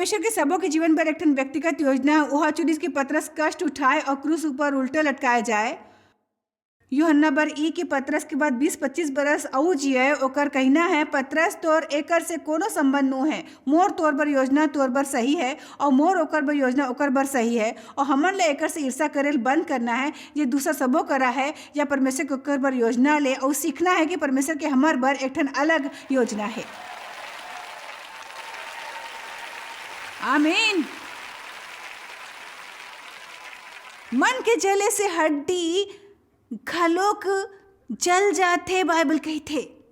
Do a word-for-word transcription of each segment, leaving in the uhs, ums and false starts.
परमेश्वर के सबो के जीवन बर एक ठन व्यक्तिगत योजना हे। ओहा चुनिस कि पतरस कष्ट उठाए अउ क्रूस ऊपर उल्टे लटकाए जाए। यूहन्ना बर ई कि पतरस के बाद बीस पच्चीस बरस अउ जिए। ओकर कहिना हे, "पतरस, तोर एकर से कोनो संबंध नो हे। मोर तोर बर योजना तोर बर सही हे, अउ मोर ओकर बर योजना ओकर बर सही हे। अउ हमन ला एकर से ईर्ष्या करेल बंद करना हे, जे दूसर सबो करा हे, या परमेश्वर के ओकर बर योजना ले, अउ सीखना हे कि परमेश्वर के हमर बर एक ठन अलग योजना हे।" आमीन। मन के जले से हड्डी घलोक जल जाथे, बाइबल कहिथे।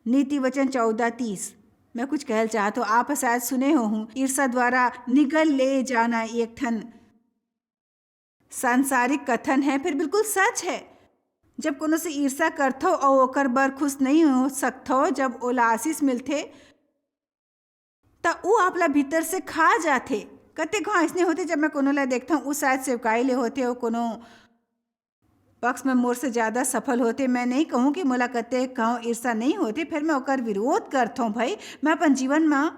नीति वचन चौदह तीस। मैं कुछ कहल चाहत हूँ, आप शायद सुने हो हूँ, ईर्षा द्वारा निगल ले जाना एक ठन सांसारिक कथन है, फिर बिल्कुल सच है। जब कोनो से ईर्षा करथो अउ ओकर बर खुश नहीं हो सकथो, जब ओला आशीष मिलथे, त ऊ आपला भीतर से खा जाथे। कतेक घांव अइसने होथे, जब मैं कोनो ला देखथंव, ऊ शायद सेवकाई ले होथे, अउ कोनो पक्ष में मोर से ज्यादा सफल होथे। मैं नहीं कहूँ कि मोला कतेक घांव ईर्षा नहीं होथे, फिर मैं ओकर विरोध करथंव। भाई, मैं अपन जीवन में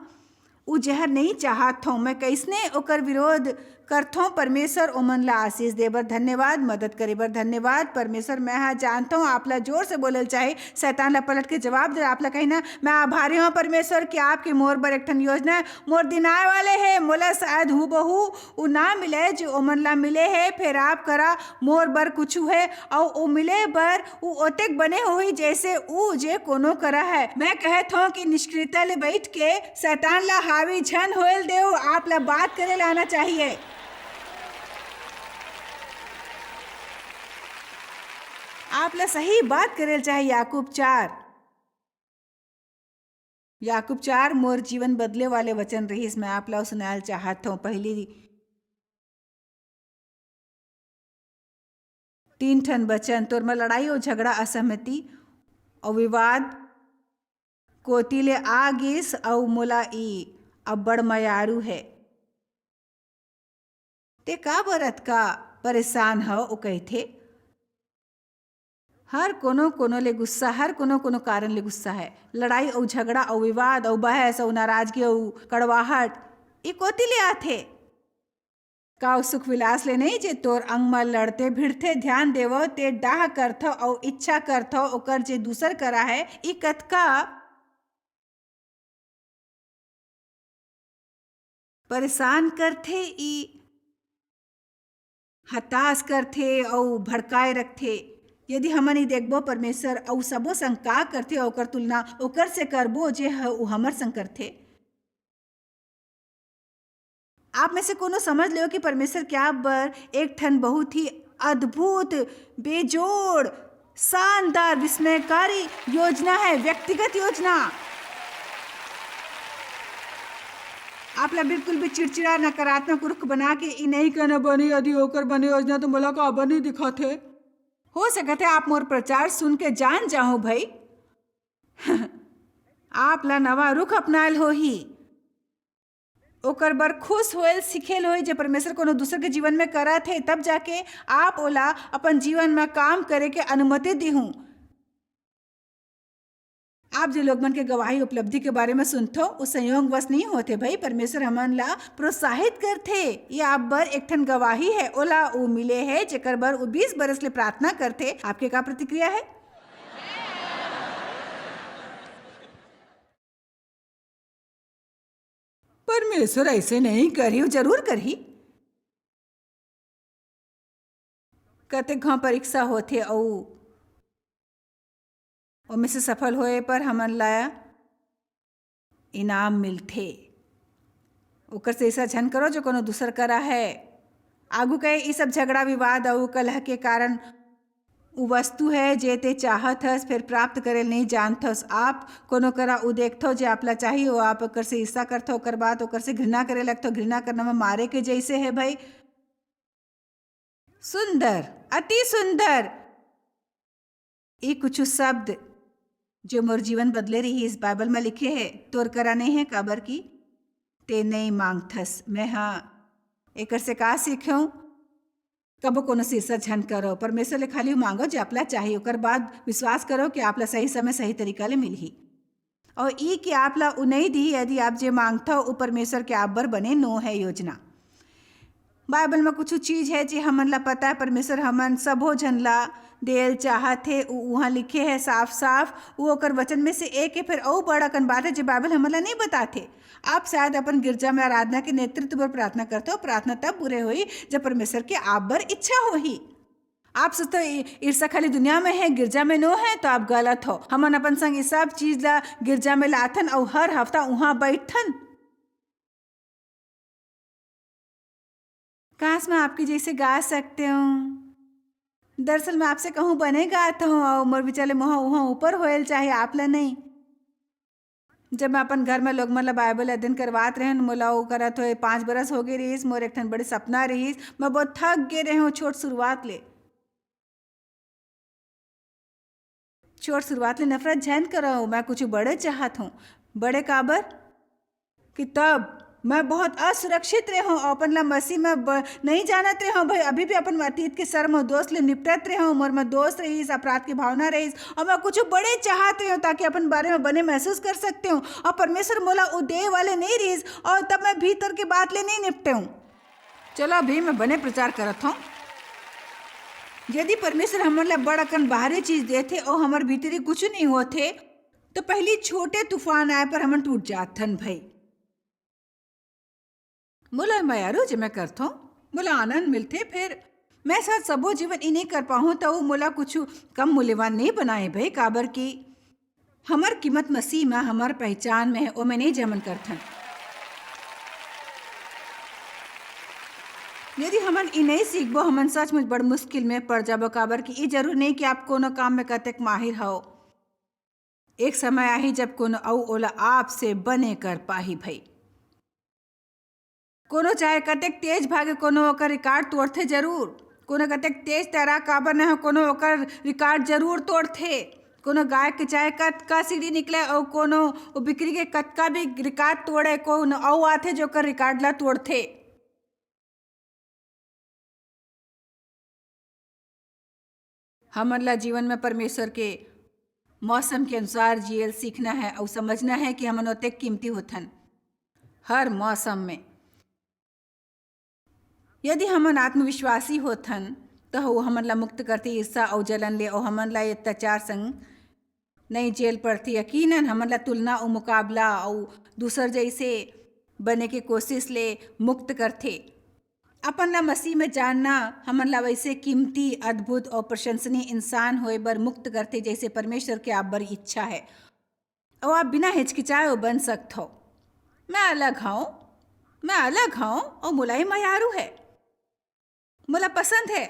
ऊ जहर नहीं चाहत हंव। मैं कइसने ओकर विरोध करथंव? परमेश्वर ओमन ला आशीष दे बर धन्यवाद, मदद करे बर धन्यवाद। परमेश्वर, मैं हा जानथंव, आप ला जोर से बोलल चाही, शैतान ला पलट के जवाब दे। आप ला कही ना, मैं आभारी हंव परमेश्वर कि आपके मोर बर एक ठन योजना हे। मोर दिन आए वाले हे, मोला शायद हूबहू ऊ ना मिले जो ओमन ला मिले हे, फेर आप करा मोर बर कुछु हे, अउ ओ मिले बर ऊ ओतेक बने होही जैसे ऊ जे कोनो करा हे। मैं कहत हंव कि निष्क्रियता ले बैठ के शैतान ला हावी झन होएल देव, आप ला बात करे ला आना चाहिए। आप ला सही बात करे ला चाहिए। याकूब चार, याकूब चार मोर जीवन बदले वाले वचन रहिस, मैं आप ला सुनायल चाहत हंव। पहली तीन ठन वचन, तोर में लड़ाई अउ झगड़ा, असहमति अउ विवाद कोति ले आ गिस अउ मोला ई अब्बड़ मयारू हे। ते काबर अतका परेशान हव? ओ कहिथे। हर कोनो कोनो ले गुस्सा, हर कोनो कोनो कारण ले गुस्सा हे। लड़ाई अउ झगड़ा अउ विवाद अउ बहस अउ नाराजगी अउ कड़वाहट, ई कोति ले आथे? का ओ सुख विलास ले नहीं, जे तोर अंग म लड़थे भिड़थे? ध्यान देवव, ते डाह करथव अउ इच्छा करथव ओकर, जे दूसर करा हे। ई कतका परेशान करथे, ई हताश करथे अउ भड़काए रखथे। यदि हमन ई देखबो, परमेश्वर अउ सबो संग का करथे, ओकर तुलना ओकर से करबो, जे ह, उ हमर संग करथे। आप में से कोनो समझ लेव कि परमेश्वर के आप बर एक ठन बहुत ही अद्भुत, बेजोड़, शानदार, विस्मयकारी योजना हे, व्यक्तिगत योजना। आप ला बिल्कुल भी चिड़चिड़ा, नकारात्मक रुख बना के ई नहीं कहना बनी, यदि ओकर बने योजना तो मोला का बनी दिखत हे। हो सकत हे आप मोर प्रचार सुन के जान जाहू भाई। आप ला नवा रुख अपनायल होही। ओकर बर खुश होएल सीखेल होही, जे परमेश्वर कोनो दूसर के जीवन में करत हे, तब जाके आप ओला अपन जीवन में काम करे के अनुमति दिहू। आप जे लोग मन के गवाही उपलब्धि के बारे में सुनथो, उ संयोगवश नहीं होथे भाई, परमेश्वर हमन ला प्रोत्साहित करथे। ये आप बर एक ठन गवाही हे, ओला उ मिले हे, जेकर बर उ बीस बरस ले प्रार्थना करथे। आपके का प्रतिक्रिया हे? परमेश्वर ऐसे नहीं करही, वो जरूर करही। कतेक घांव परीक्षा होथे अउ ओमे से सफल होए पर हमन ला इनाम मिलथे। ओकर से ऐसा झन करो जो कोनो दूसर करा है। आगू कहे, ई सब झगड़ा विवाद अउ कलह के कारण उ वस्तु है जे ते चाहत हस, फेर प्राप्त करे नहीं जानत हस। आप कोनो करा उ देखथो जे आपला चाहिए, वो आप ओकर से ईर्ष्या करथो, ओकर बाद ओकर से घृणा करे लगथो। घृणा करना में मारे के जैसे है भाई। सुंदर, अति सुंदर। ई कुछ शब्द जो मोर जीवन बदले रहिस, बाइबल में लिखे है, तोर करा नहीं है, काबर की ते नहीं मांगथस। मैं हाँ एकर से का सीखूं? कबो कोनो शीर्षक झन करो, परमेश्वर ले खाली मांगो जे आपला चाहिए, ओकर बाद विश्वास करो कि आपला सही समय सही तरीका ले मिलही। अउ ई कि आप ला उ नइ दिही, यदि आप जे मांगथव, उ परमेश्वर के आप बर बने नो हे योजना। बाइबल म कुछु चीज हे, जे हमन ला पता हे, परमेश्वर हमन सबो झन ला देल चाहत हे। उ उहाँ लिखे हे साफ-साफ, उ ओकर वचन में से एक हे। फेर अउ बड़ अकन बात हे, जे बाइबल हमन ला नइ बताथे। आप शायद अपन गिरजा में आराधना के नेतृत्व बर प्रार्थना करथव। प्रार्थना तब पूरे होही, जब परमेश्वर के आप बर इच्छा होही। आप सोचथव, "ई-, ईर्ष्या खाली दुनिया में हे, गिरजा में नो हे," तो आप गलत हो। हमन अपन संग ये सब चीज ला गिरजा में लाथन अउ हर हफ्ता उहाँ बैठथन। काश, मैं आपके जैसे गा सकते हूँ। दरअसल, मैं आपसे कहूँ, बने गात हूँ, अउ मोर विचार ले मोहा उहाँ ऊपर होयल चाहे, आप ला नहीं। जब मैं अपन घर में लोग मन ला बाइबल अध्ययन करवात रहेन, मोला वो करत होए पाँच बरस हो गए रहिस, मोर एक ठन बड़े सपना रहिस, मैं बहुत थक गए रहे हूँ छोट शुरुआत ले। छोट शुरुआत ले नफरत झन करो, मैं कुछ बड़े चाहत हूँ। बड़े काबर? कि तब मैं बहुत असुरक्षित रहे हूँ, अपन ला मसीह में ब-, नहीं जानत रहे हूँ भाई, अभी भी अपन अतीत के शर्म और दोष ले निपटत रहे हूँ, मोर में दोष रहीस, अपराध की भावना रहीस, और मैं कुछ बड़े चाहत रहे हूँ ताकि अपन बारे में बने महसूस कर सकते हूँ, और परमेश्वर मोला उ दे वाले नहीं रहीस, और तब मैं भीतर के बात ले नहीं निपटे हूँ। चलो, अभी मैं बने प्रचार करत हूँ। यदि परमेश्वर हमन ला बड़ अकन बाहरी चीज देथे और हमर भीतरी कुछ नहीं होथे, तो पहली छोटे तूफान आए पर हमन टूट जात हन भाई। मोला मयारू जे मैं करथों, मोला आनंद मिलथे, फिर मैं शायद सबो जीवन ई नहीं कर पाहूँ, तो वो मोला कुछ कम मूल्यवान नहीं बनाए भाई, काबर कि हमर कीमत मसीह में, हमर पहचान में है, ओमे नहीं जमन करथन। यदि हमन ई नहीं सीखबो, हमन सचमुच बड़ मुश्किल में पड़ जाबो, काबर कि ई जरूर नहीं कि आप कोनो काम में कतेक माहिर हो। एक समय आही जब कोनो अऊ ओला आपसे बने कर पाही भई। कोनो चाहे कतेक तेज भागे, कोनो ओकर रिकॉर्ड तोड़थे जरूर। कोनो कतेक तेज तैराक काबर न हो, कोनो ओकर रिकॉर्ड जरूर तोड़थे। कोनो गाय के चाहे कतका सीढ़ी निकले अउ कोनो ओ बिक्री के कतका भी रिकॉर्ड तोड़े, कोनो अऊ आथे जो ओकर रिकॉर्ड ला तोड़थे। हमन ला जीवन में परमेश्वर के मौसम के अनुसार जियल सीखना है अउ समझना है कि हमन ओतेक कीमती होथन हर मौसम में। यदि हमन आत्मविश्वासी होथन, त वो हमन ला मुक्त करथे ईर्ष्या अउ जलन ले, अउ हमन ला ये अत्याचार संग नई जेल पड़थे। यकीनन हमन ला तुलना अउ मुकाबला अउ दूसर जैसे बने के कोशिश ले मुक्त करथे। अपन ला मसीह में जानना हमन ला वैसे कीमती, अद्भुत अउ प्रशंसनीय इंसान होए बर मुक्त करथे, जैसे परमेश्वर के आप बर इच्छा है। अउ आप बिना हिचकिचाए वो बन सकथो। मैं अलग हूँ, मैं अलग हूँ अउ मोला ही मयारू है, मोला पसंद है।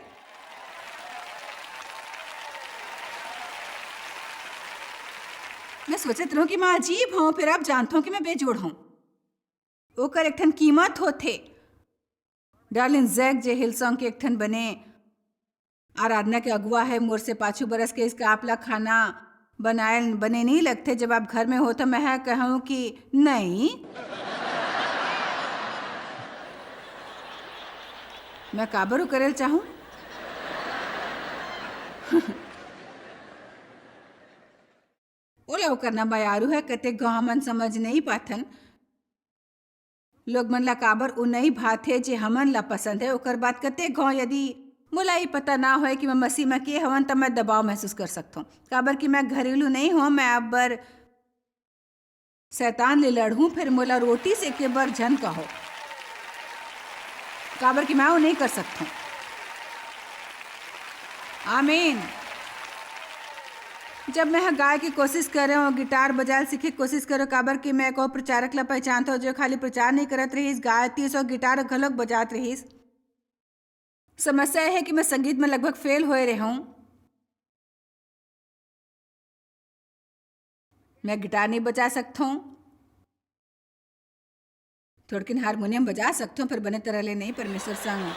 मैं सोचत रहूं कि मैं अजीब हूं, फिर आप जानत हो कि मैं बेजोड़ हूं। ओकर एक ठन कीमत होथे। डार्लिन जैक, जे हिलसॉन्ग के एक ठन बने आराधना के अगुवा है, मोर से पाछू बरस के इसका आप ला खाना बनाए बने नहीं लगथे। जब आप घर में हो तो मैं कहूँ कि नहीं, मैं काबर उ करेल चाहूँ। ओला ओकर ना मयारू है, कतेक घाव हमन समझ नहीं पाथन। लोग मन ला काबर उ नइ भाथे जे हमन ला पसंद है। ओकर बाद कतेक घाव यदि मोला ई पता ना होए कि मैं मसीह में के हवन, त मैं दबाव महसूस कर सकथों, काबर कि मैं घरेलू नइ हों, मैं अब बर शैतान ले लड़हूं, फिर मोला रोटी सेके बर झन कहो, काबर कि मैं वो नइ कर सकथों। आमीन। जब मैं ह गाय के कोशिश करे हूँ, गिटार बजाए सीखे के कोशिश करे, काबर कि मैं एको प्रचारक ला पहचानत हूँ, जो खाली प्रचार नहीं करत रहिस, गायतीस और गिटार घलोक बजात रहिस। समस्या यह है कि मैं संगीत में लगभग फेल होए रहे हूँ। मैं गिटार नहीं बजा सकता हूँ, थोड़किन हारमोनियम बजा सकथों, पर बने तरह ले नहीं, परमेश्वर संग।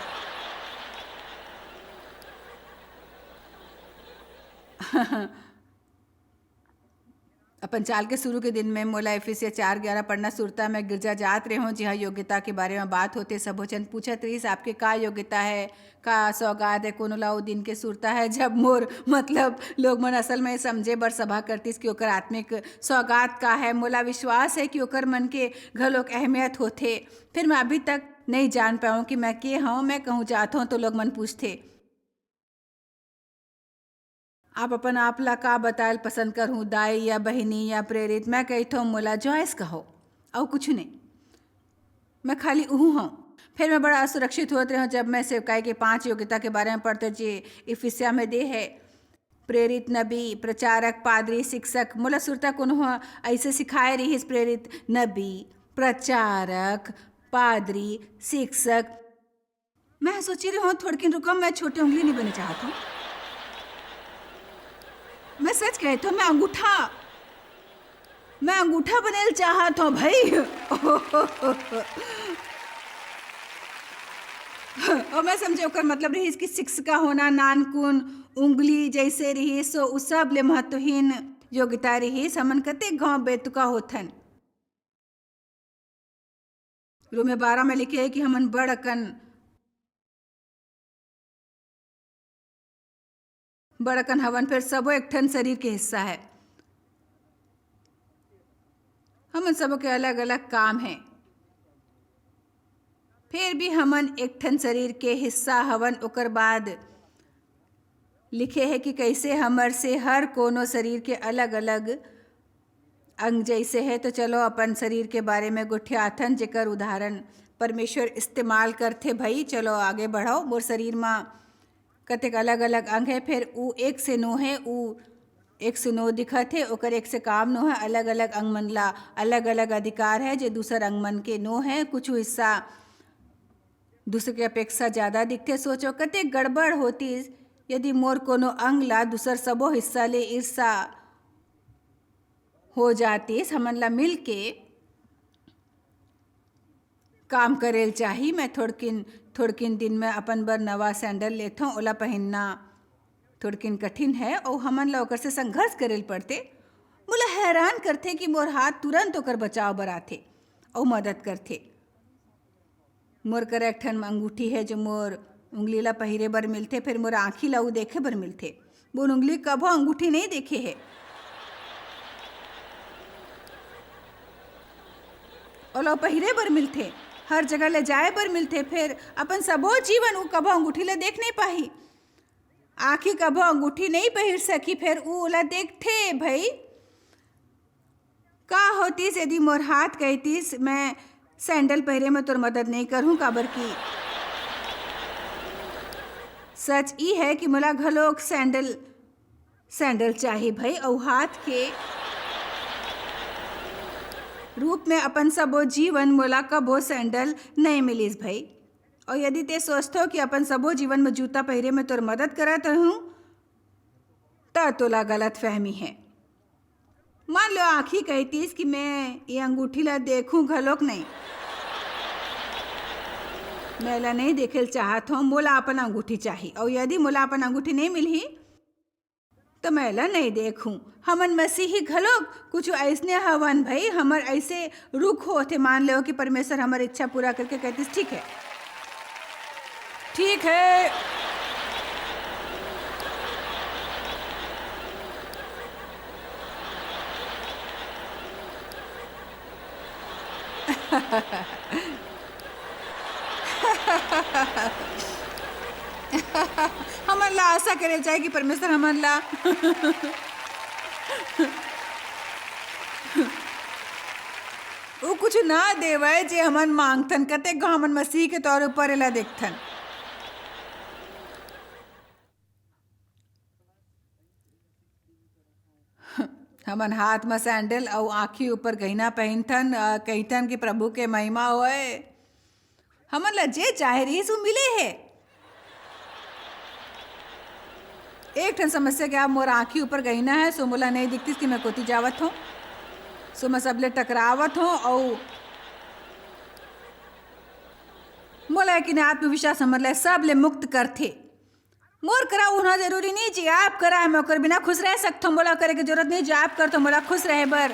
अपन चाल के शुरू के दिन में मोला इफिसिया चार ग्यारह पढ़ना सुरता। मैं गिरजा जात रेहों, जिहाँ योग्यता के बारे में बात होथे। सबो झन पूछत रहिस, "आपके का योग्यता है, का सौगात है?" कोनो ला ओ दिन के सुरता है, जब मोर, मतलब, लोग मन असल में समझे बर सभा करतिस कि ओकर आत्मिक सौगात का है। मोला विश्वास है कि ओकर मन के घलोक अहमियत होथे। फिर मैं अभी तक नइ जान पाऊँ कि मैं के हौं। मैं कहूँ जात हौं तो लोग मन पूछथे, "आप अपन आप ला का बतायल पसंद करहूँ, दाई या बहिनी या प्रेरित?" मैं कहिथौं, "मोला जॉयस कहो, अउ कुछु नहीं, मैं खाली उहू हौं।" फिर मैं बड़ा असुरक्षित होत रेहों, जब मैं सेवकाई के पांच योग्यता के बारे में पढ़थौं, जे इफिसिया में दे है, प्रेरित, नबी, प्रचारक, पादरी, शिक्षक। मोला सुरता कोनो ह अइसे सिखाए रिहिस, प्रेरित, नबी, प्रचारक, पादरी, शिक्षक। मैं सोचे रेहों, थोड़किन रुकव, मैं छोटे उंगली नहीं बने चाहत हौं। मैं सच कहत हौं, मैं अंगूठा, मैं अंगूठा बनेल चाहत हौं भाई। अउ मैं समझे ओकर मतलब रहिस कि शिक्षिका होना, नानकुन उंगली जइसे रहिस, सो उ सब ले महत्वहीन योग्यता रहिस। हमन कतेक घांव बेतुका होथन। रोमे बारह में लिखे है कि हमन बड़ अकन, बड़ अकन हवन, फेर सबो एक ठन शरीर के हिस्सा है। हमन सबो के अलग-अलग काम है, फेर भी हमन एक ठन शरीर के हिस्सा हवन। ओकर बाद लिखे है कि कइसे हमर से हर कोनो शरीर के अलग-अलग अंग जइसे है। तो चलो अपन शरीर के बारे में गोठियाथन, जेकर उदाहरण परमेश्वर इस्तेमाल करथे। भई चलो आगे बढ़व। मोर शरीर म कतेक अलग-अलग अंग है, फेर उ एक से नौ है, उ एक से नौ दिखत हे, ओकर एक से काम नौ है। अलग-अलग अंग मन ला अलग-अलग अधिकार है, जे दूसर अंग मन के नौ है। कुछु हिस्सा दूसर के अपेक्षा ज्यादा दिखथे। सोचो कतेक गड़बड़ होतिस यदि मोर कोनो अंग ला दूसर सबो हिस्सा ले ईर्ष्या हो जातिस। हमन ला मिलके काम करेल चाही। मैं थोड़किन, थोड़किन दिन में अपन बर नवा सैंडल लेथौं, ओला पहिनना थोड़किन कठिन है अउ हमन ला ओकर से संघर्ष करेल पड़थे। मोला हैरान करथे कि मोर हाथ तुरंत ओकर बचाव बर आथे अउ मदद करथे। मोर करा एक ठन अंगूठी है, जो मोर उंगली ला पहिरे बर मिलथे, फेर मोर आँखी ला उ देखे बर मिलथे। मोर उंगली कभो अंगूठी नहीं देखे है। ओला पहिरे बर मिलथे, हर जगह ले जाए बर मिलथे, फेर अपन सबो जीवन उ कभो अंगूठी ला देख नहीं पाही। आँखी कभो अंगूठी नहीं पहिर सकी, फेर उ ओला देखथे भई। का होतिस यदि मोर हाथ कहितिस, "मैं सैंडल पहिरे में तोर मदद नहीं करहूँ, काबर कि सच ई है कि मोला घलोक सैंडल, सैंडल चाही भई।" अउ हाथ के रूप में अपन सबो जीवन मोला कभो सैंडल नहीं मिलिस भई। अउ यदि ते सोचथो कि अपन सबो जीवन में जूता पहिरे में तोर मदद करत हूँ, त तोला गलत फहमी है। मान लो आँखी कहितिस कि मैं ये अंगूठी ला देखूं घलोक नहीं, मैं ला नहीं देखेल चाहत हूँ, मोला अपन अंगूठी चाही। अउ यदि मोला अपन अंगूठी नहीं मिलही, तो मैं ला नहीं देखूं। हमन मसीही घलोक कुछ ऐसने हवन भई, हमर ऐसे रुख होथे। मान लो कि परमेश्वर हमर इच्छा पूरा करके कहतिस, "ठीक है, ठीक है।" हमन ला आशा करे जाए कि परमेश्वर हमन ला वो कुछ ना देवय जे हमन मांगथन। कतेक घांव हमन मसीह के तौर ऊपर एला देखथन। हमन हाथ म सैंडल अउ आँखी ऊपर गहिना पहिनथन, अ, कहिथन कि प्रभु के महिमा होय। हमन ला जे चाहे रहिस, वो मिले हे। एक ठन समस्या के, अब मोर आँखी ऊपर गहिना है, सो मोला नहीं दिखतिस कि मैं कोती जावत हूँ, सो मैं सबले टकरावत हूँ, अउ मोला यकीन है, आत्मविश्वास हमन ला सबले मुक्त करथे। मोर करा होना जरूरी नहीं जी, आप करा है, मैं ओकर बिना खुश रह सकथों। मोला करे के जरूरत नहीं जी, आप करथो मोला खुश रहे बर।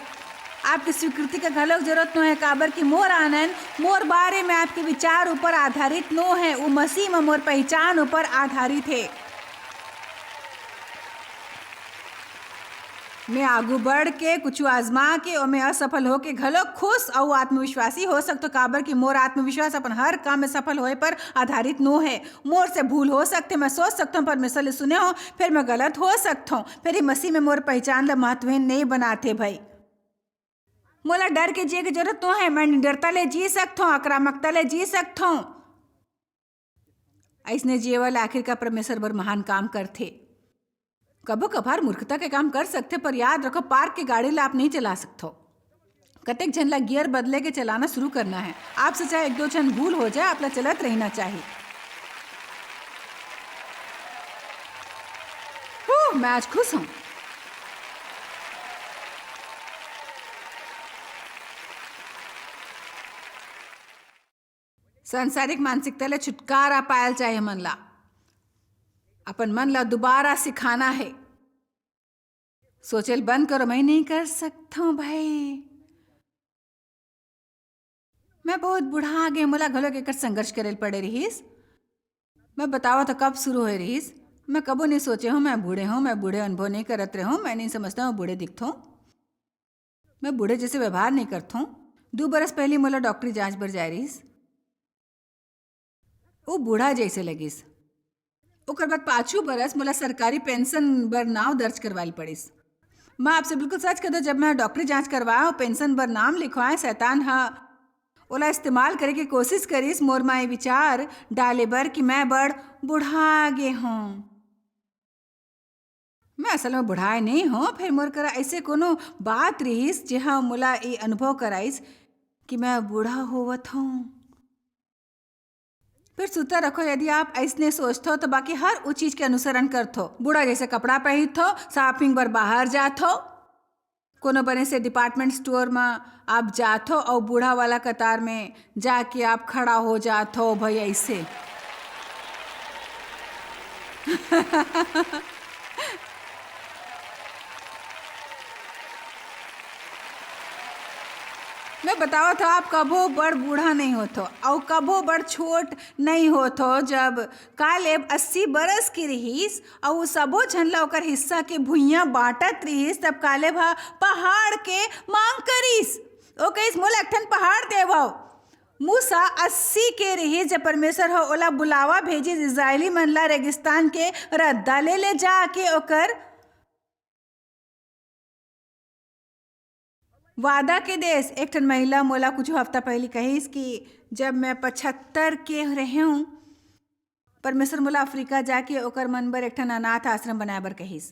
आपकी स्वीकृति के घलोक जरूरत नो है, काबर कि मोर आनंद मोर बारे में आपके विचार ऊपर आधारित नो है, वो मसीह में मोर पहचान ऊपर आधारित है। मैं आगू बढ़ के, कुछ आजमा के, ओमे असफल होके घलो खुश अउ आत्मविश्वासी हो सकथो, काबर कि मोर आत्मविश्वास अपन हर काम में सफल होए पर आधारित नो है। मोर से भूल हो सकथे, मैं सोच सकथों, परमेश्वर ले सुने हो, फिर मैं गलत हो सकथों, फिर ये मसीह में मोर पहचान ला महत्वहीन नहीं बनाथे भाई। मोला डर के जिए के जरूरत नो है, मैं निडरता ले जी सकथों, आक्रामकता ले जी सकथों। अइसने जिए वाला आखिरकार परमेश्वर बर महान काम करथे। कभो कभार मूर्खता के काम कर सकथे, पर याद रखो, पार्क के गाड़ी ला आप नहीं चला सकथो। कतेक झन ला गियर बदले के चलाना शुरू करना है। आपसे चाहे एक दो झन भूल हो जाए, आप ला चलत रहना चाहिए। हूँ, मैं आज खुश हूँ। सांसारिक मानसिकता ले छुटकारा पायल चाहे मन ला, अपन मन ला दोबारा सिखाना है। सोचेल बंद करो, मैं नहीं कर सकता हूँ भाई। मैं बहुत बूढ़ा आ गए, मोला घलो एकर संघर्ष करेल पड़े रहीस। मैं बतावा तो कब शुरू होए रहीस। मैं कबो नहीं सोचे हूँ मैं बूढ़े हूँ, मैं बूढ़े अनुभव नहीं करत रहे हूँ, मैं नहीं समझता हूँ बूढ़े दिखता हूँ। मैं बूढ़े जैसे व्यवहार नहीं करता हूँ। दो बरस पहले मोला डॉक्टरी जांच बर जाए रहीस, वो बूढ़ा जैसे लगिस। ओकर बाद पाछू बरस मोला सरकारी पेंशन बर नाव दर्ज करवाल पड़िस। मैं आपसे बिल्कुल सच कह दो, जब मैं डॉक्टरी जांच करवाए और पेंशन बर नाम लिखवाए, शैतान हा ओला इस्तेमाल करे के कोशिश करिस मोर माए विचार डाले बर कि मैं बड़ बुढ़ा गे हूँ। मैं असल में बुढ़ाए नहीं हूँ, फिर मोर करा ऐसे कोनो बात रहीस जेहा मोला ये अनुभव कराइस कि मैं बूढ़ा होवत हूँ। फिर सुता रखो, यदि आप ऐसने सोचथो तो बाकी हर वो चीज के अनुसरण करथो। बूढ़ा जैसे कपड़ा पहनथो, शॉपिंग बर बाहर जाथो, कोनो बने से डिपार्टमेंट स्टोर में आप जाथो और बूढ़ा वाला कतार में जाके आप खड़ा हो जाथो भाई ऐसे। मैं बतावत हूँ, आप कभो बड़ बूढ़ा नहीं होथो और कभो बड़ छोट नहीं होथो। जब कालेब अस्सी बरस के रहीस अउ सबो झन ला ओकर हिस्सा के भुइयां बांटत रहीस, तब कालेब ह पहाड़ के मांग करिस। ओ कहिस, "मोला एक ठन पहाड़ देवव।" मूसा अस्सी के रहीस, जब परमेश्वर ह ओला बुलावा भेजिस इस्राएली मन ला रेगिस्तान के रद्दा ले, ले जाके ओकर वादा के देश। एक ठन महिला मोला कुछ हफ्ता पहले कहिस कि जब मैं पचहत्तर के रहेंव, परमेश्वर मोला अफ्रीका जाके ओकर मन बर एक ठन अनाथ आश्रम बनाए बर कहिस।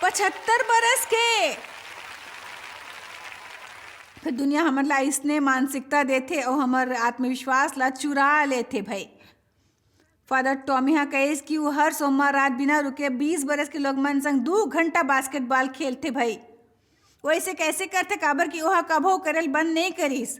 पचहत्तर बरस के। फिर दुनिया हमन ला इसने मानसिकता देथे और हमर आत्मविश्वास ला चुरा लेथे भाई। फादर टॉमी हा कहिस कि वो हर सोमवार रात बिना रुके बीस बरस के लोग मन संग दू घंटा बास्केटबॉल खेलथे भाई। वो ऐसे कैसे करथे, काबर कि ओहा कभो करेल बंद नहीं करिस।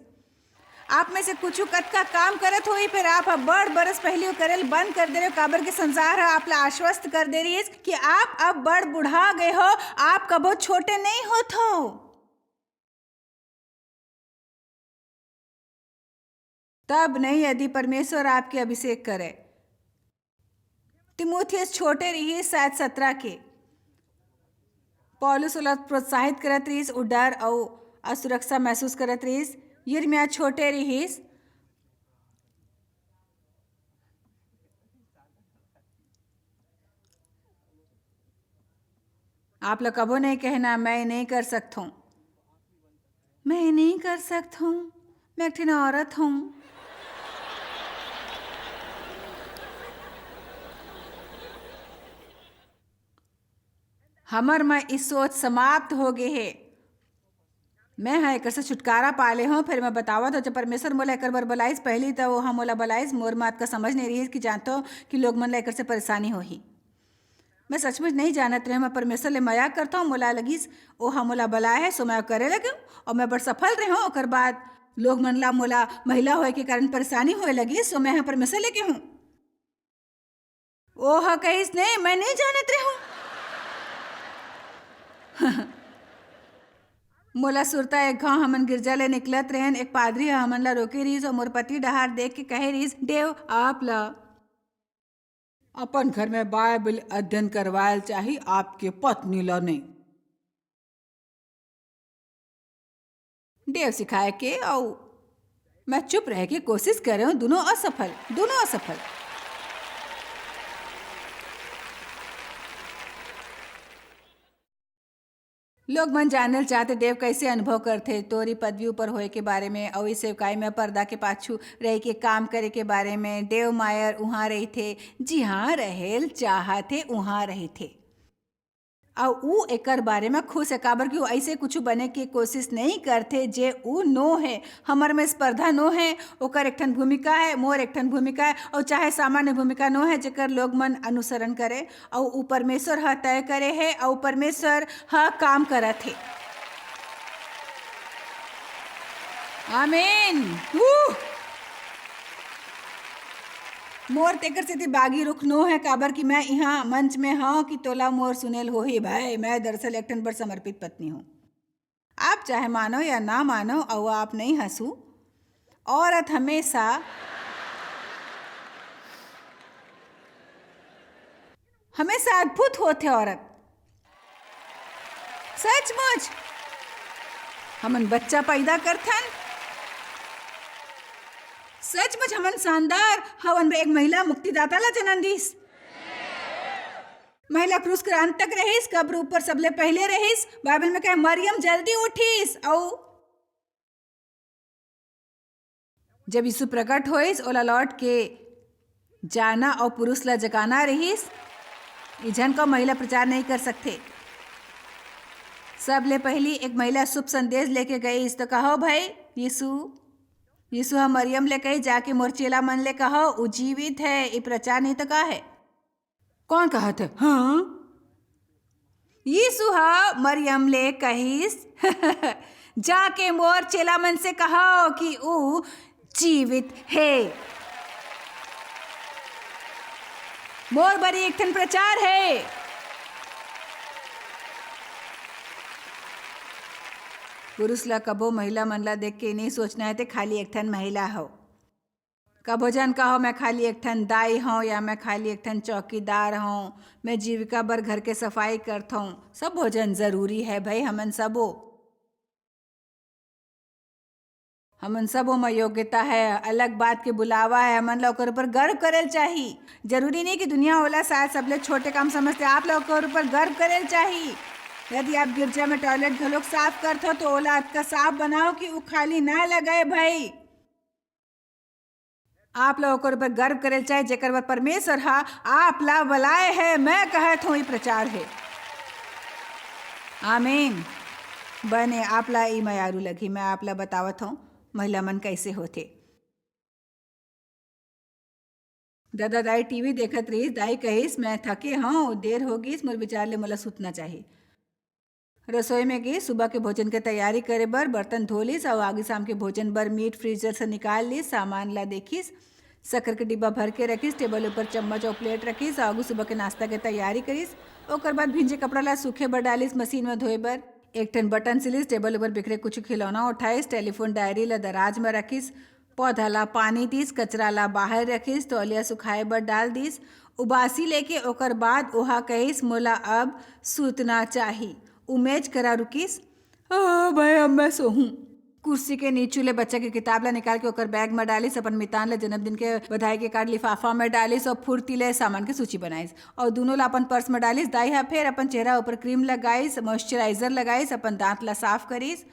आप में से कुछ कतका काम करत होही, फिर आप ह बड़ बरस पहली वो करेल बंद कर दे रहे हो, काबर कि संसार ह आप ला आश्वस्त कर दे रहीस कि आप अब बड़ बुढ़ा गए हो, आप कभो छोटे नहीं होत हो। तब नहीं यदि परमेश्वर आपके अभिषेक करे। तिमोथियस छोटे रहीस, शायद सत्रह के। पौलुस ओला प्रोत्साहित करत रहीस, उ डर अउ असुरक्षा महसूस करत रहीस। यिर्मयाह छोटे रहीस। आप ला कभो नहीं कहना, "मैं नहीं कर सकत हूँ, मैं नहीं कर सकत हूँ, मैं एक ठिन औरत हूँ।" हमर म ई सोच समाप्त हो गे हे। मैं ह एकर से छुटकारा पा ले हूँ। फिर मैं बतावत हूँ, जब परमेश्वर मोला एकर बर बलाइस, पहली त वो ह मोला बलाइस, मोर मात का समझ नहीं रहीस कि जानतो कि लोग मन ला एकर से परेशानी होही। मैं सचमुच नहीं जानत रहे, मैं परमेश्वर ले मया करता हूँ। मोला लगिस, ओ ह मोला बलाए है, सो मैं करे लगे और मैं बड़ सफल रहे हूँ। ओकर बाद लोग मन ला मोला महिला होए के कारण परेशानी होए लगिस, सो मैं ह परमेश्वर लेके हूँ। ओ ह कहिस, नहीं, मैं नहीं जानत रहूं। मोला सुरता एक घांव हमन गिरजा ले निकलत रहन, एक पादरी ह हमन ला रोके रिहिस और मोर पति डहार देख के कहे रिहिस, "डेव, आप ला अपन घर में बाइबल अध्ययन करवायल चाही, आपके पत्नी ला नहीं।" डेव सिखाए के अउ मैं चुप रह के कोशिश करे हूँ, दोनों असफल, दोनों असफल। लोग मन जानल चाहते, "डेव कैसे अनुभव करथे तोरी पदवी ऊपर होए के बारे में, अउ इस सेवकाई में पर्दा के पाछू रह के काम करे के बारे में?" डेव मायर उहाँ रहिथे, जिहाँ रहेल चाहथे उहाँ रहिथे। अउ ऊ एकर बारे म खुश हे, काबर कि ऊ अइसे कुछु बने के कोशिश नइ करथे, जे ऊ नो हे। हमर में स्पर्धा नो हे, ओकर एक ठन भूमिका हे, मोर एक ठन भूमिका हे, अउ चाहे सामान्य भूमिका नो हे, जेकर लोग मन अनुसरण करे, अउ ऊ परमेश्वर ह तय करे हे, अउ परमेश्वर ह काम करत हे। आमीन। ऊ! मोर तेकर सेती बागी रुख नो हे, काबर कि मैं इहाँ मंच में हौं कि तोला मोर सुनेल होही। भाई, मैं दरअसल एक ठन बड़ समर्पित पत्नी हूँ। आप चाहे मानो या ना मानो, अउ आप नहीं हंसू, औरत हमेशा, हमेशा अद्भुत होथे औरत। सचमुच, हमन बच्चा पैदा करथन। सचमुच, हमन शानदार हवन। एक महिला मुक्तिदाता ला जन्म दिस। महिला क्रूस के अंत तक रहिस, कब्र ऊपर सबले पहले रहिस। बाइबल में कहे, "मरियम जल्दी उठिस अउ जब यीशु प्रकट होइस, ओला लौट के जाना अउ पुरुष ला जगाना रहिस। ई झन को महिला प्रचार नहीं कर सकथे। सबले पहली एक महिला शुभ संदेश लेके गईस, तो कहो भाई, यीशु, यीशु ह मरियम ले कही, "जाके मोर चेला मन ले कहो, ऊ जीवित है।" ई प्रचार नहीं तो का है? कौन कहत हे? हाँ? यीशु ह मरियम ले कहिस, "जाके मोर चेला मन से कहो कि ऊ जीवित हे।" मोर बर एक ठन प्रचार हे। पुरुष ला कबो महिला मन ला देख के नहीं सोचना हे, ते खाली एक ठन महिला हो। कभो झन कहो, "मैं खाली एक ठन दाई हौं" या "मैं खाली एक ठन चौकीदार हौं, मैं जीविका बर घर के सफाई करथौं।" सबो झन जरूरी है भाई, हमन सबो। हमन सबो म योग्यता है, अलग बात के बुलावा है, हमन ला ओकर ऊपर गर्व करेल चाही। जरूरी नहीं कि दुनिया ओला शायद सबले छोटे काम समझते, आप ला ओकर ऊपर गर्व करेल चाही। यदि आप गिरजा में टॉयलेट घलोक साफ करथो, तो ओला अतका साफ बनाओ कि ऊ खाली ना लगे भाई। आप ला ओकर ऊपर गर्व करेल चाही, जेकर बर परमेश्वर ह आप ला बलाए हे। मैं कहत हूँ, ई प्रचार हे। आमीन। बने, आप ला ई मयारू लगही। मैं आप ला बतावत हूँ, महिला मन कैसे होथे। ददा दाई टीवी देखत रहिस। दाई कहिस, "मैं थके हौं, देर हो गिस, मोर विचार ले मोला सुतना चाही।" रसोई में गिस, सुबह के भोजन के तैयारी करे बर बर्तन धो लिस अउ आगे शाम के भोजन बर मीट फ्रीजर से निकाल लिस। सामान ला देखिस, शक्कर के डिब्बा भर के रखिस, टेबल ऊपर चम्मच अउ प्लेट रखिस, आगू सुबह के नाश्ता के तैयारी करिस। ओकर बाद भींजे कपड़ा ला सूखे बर डालिस, मशीन में धोए बर। एक ठन बटन सिलिस, टेबल ऊपर बिखरे कुछ खिलौना उठाइस, टेलीफोन डायरी ला दराज में रखिस, पौधा ला पानी दिस, कचरा ला बाहर रखिस, तौलिया सुखाए बर डाल दिस। उबासी लेके ओकर बाद ओहा कहिस, "मोला अब सूतना चाही।" ऊ मेज करा रुकिस। "आ, भाई, अब मैं सोहूं।" कुर्सी के नीचू ले बच्चा के किताब ला निकाल के ओकर बैग में डालिस, अपन मितान ला जन्मदिन के बधाई के कार्ड लिफाफा में डालिस और फुर्ती ले सामान के सूची बनाइस और दोनों ला अपन पर्स में डालिस। दाई हा फेर अपन चेहरा ऊपर क्रीम लगाइस, मॉइस्चराइजर लगाइस, अपन दांत ला साफ करिस,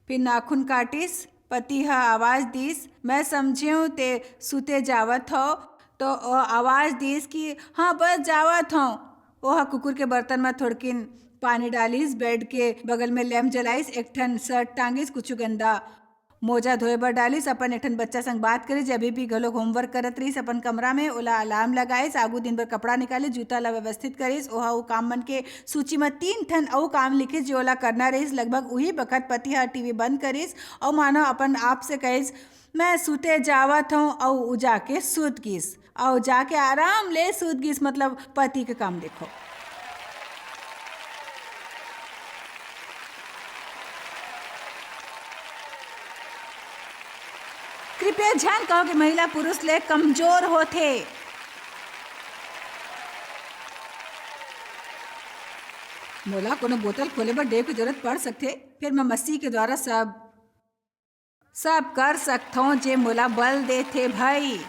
फिर नाखून काटिस। पति ह आवाज दिस, "मैं समझेंव ते सुते जावत हव।" तो ओ आवाज दिस कि, "हाँ, बस जावत हव।" ओह कुकुर के बर्तन म थोड़किन पानी डालिस, बेड के बगल में लैंप जलाइस, एक ठन शर्ट टांगिस, कुछु गंदा मोजा धोए बर डालिस, अपन एक ठन बच्चा संग बात करिस, जे अभी भी घलोक होमवर्क करत रहिस अपन कमरा में, ओला अलार्म लगाइस, आगू दिन बर कपड़ा निकालिस, जूता ला व्यवस्थित करिस। ओहा ओ काम मन के सूची म तीन ठन अउ काम लिखिस, जे ओला करना रहिस। लगभग उही बखत पति ह टीवी बंद करिस अउ मानो अपन आप से कहिस, "मैं सूते जावत हंव," अउ उ जाके सूत गिस। अउ जाके आराम ले सूत गिस, मतलब पति के काम देखो। कृपया झन कहो कि महिला पुरुष ले कमजोर होथे। मोला कोनो बोतल खोले बर डेव के जरूरत पड़ सकथे, फिर मैं मसीह के द्वारा सब, सब कर सकथों जे मोला बल देथे। भाई,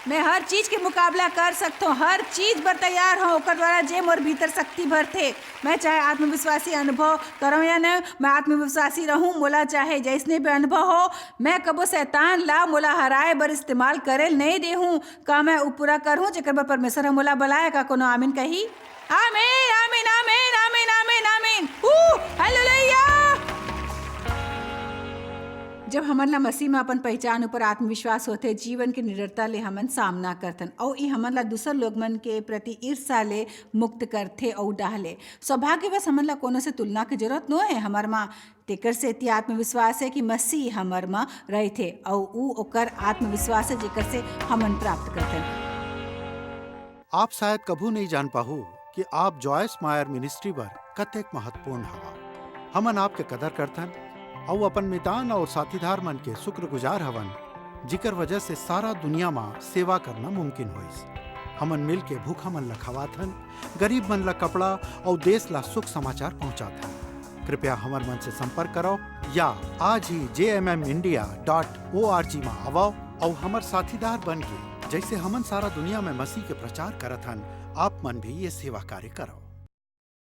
मैं हर चीज के मुकाबला कर सकथों, हर चीज बर तैयार हूँ, ओकर द्वारा जे मोर भीतर शक्ति भरथे। मैं चाहे आत्मविश्वासी अनुभव करूँ या न, मैं आत्मविश्वासी रहूँ। मोला चाहे जैसने भी अनुभव हो, मैं कबो शैतान ला मोला हराए बर इस्तेमाल करे नहीं देहूँ। का मैं उ पूरा करहूँ जेकर बर परमेश्वर ह मोला बलाय? का कोनो आमीन कही? आमीन, आमीन, आमीन, आमीन, आमीन, आमीन। ऊ, हालेलुया। जब हमन ला मसीह म अपन पहचान ऊपर आत्मविश्वास होथे, जीवन के निडरता ले हमन सामना करथन, अउ ई हमन ला दूसर लोग मन के प्रति ईर्ष्या ले मुक्त करथे अउ डाहले। सौभाग्यवश हमन ला कोनो से तुलना के जरूरत नो हे हमर म, तेकर सेती आत्मविश्वास हे कि मसीह हमर म रहिथे, अउ ऊ ओकर आत्मविश्वास हे जेकर से हमन प्राप्त करथन। आप शायद कभू नहीं जान पाहू कि आप जॉयस मायर मिनिस्ट्री बर कतेक महत्वपूर्ण हवा। हमन आपके कदर करथन अउ अपन मितान अउ साथीदार मन के शुक्रगुजार हवन, जिकर वजह से सारा दुनिया म सेवा करना मुमकिन होइस। हमन मिल के भूखा मन ल खवाथन, गरीब मन ल कपड़ा अउ देश ल शुभ समाचार पहुंचाथन। कृपया हमर मन से संपर्क करो या आज ही जे M M India dot O R G म आवव अउ हमर साथीदार बन के, जैसे हमन सारा दुनिया में मसीह के प्रचार करत हन, आप मन भी ये सेवा कार्य करो।